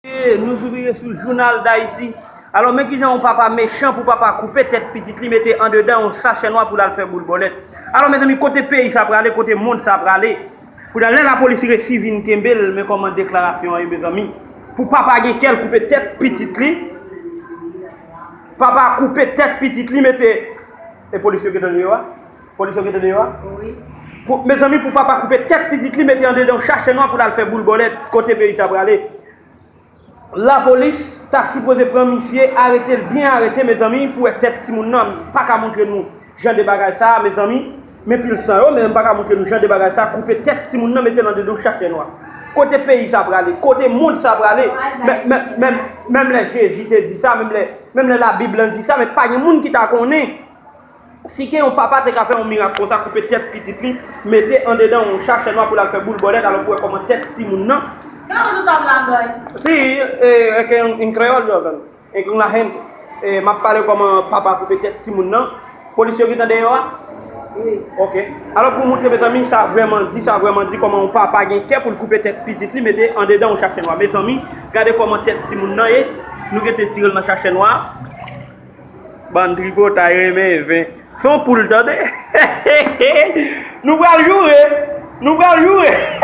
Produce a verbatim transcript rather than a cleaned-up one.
Nou zouvriye sou Jounal Dayiti. Alò, men kijan yon papa mechan pou papa koupe tèt pitit li, mete andedan yon sachè nwa pou l al fè boul bòlèt. Alò, mezanmi, kote peyi sa prale, kote mond sa prale? Kounye a, lè lapolis resi vin kenbe l, men kòman deklarasyon an ye, mezanmi. Pou papa gen kè l koupe tèt pitit li, papa koupe tèt pitit li, mete, e polis yo gentan deyò a? Polis yo gentan deyò a? Wi. Pou, mezanmi, pou papa koupe tèt pitit li, mete andedan yon sachè nwa pou l al fè boul bòlèt, kote peyi sa prale? Lapolis ta sipoze pran misye, arete l byen arete, mezanmi, pou wè tèt timoun nan. M pa ka montre nou jan de bagay sa a, mezanmi. Men pil san yo, men m pa ka montre nou jan de bagay sa a, koupe tèt timoun nan, mete l andedan yon sachè nwa. Kote peyi sa prale? Kote mond sa prale? Menm, menm, menm, menm lè Jezi te di sa, menm lè, menm lè Labib lan di sa, men pa gen moun ki ta konnen. Si ke yon papa te ka fè yon mirak konsa, koupe tèt pitit li, mete andedan yon sachè nwa pou l al fè boul bòlèt, alò pou wè kòman tèt timoun nan. Nan yon tout tab la, boy. Si, e, e ke yon, yon kreyòl, Jordan. E ke yon lahenn. E, m ap pale kòman papa koupe tèt timoun nan. Polis yo gentan deyò a? Wi. Ok. Alò, pou montre, mezanmi, sa vrèman di, sa vrèman di kòman yon papa gen kè pou l koupe tèt pitit li, mete andedan yon sachè nwa. Mezanmi, gade kòman tèt timoun nan ye. Nou gentan tire l nan sachè nwa. Bann tripotay renmen ven. Se yon poul, tande. Nou pral joure. Nou pral joure.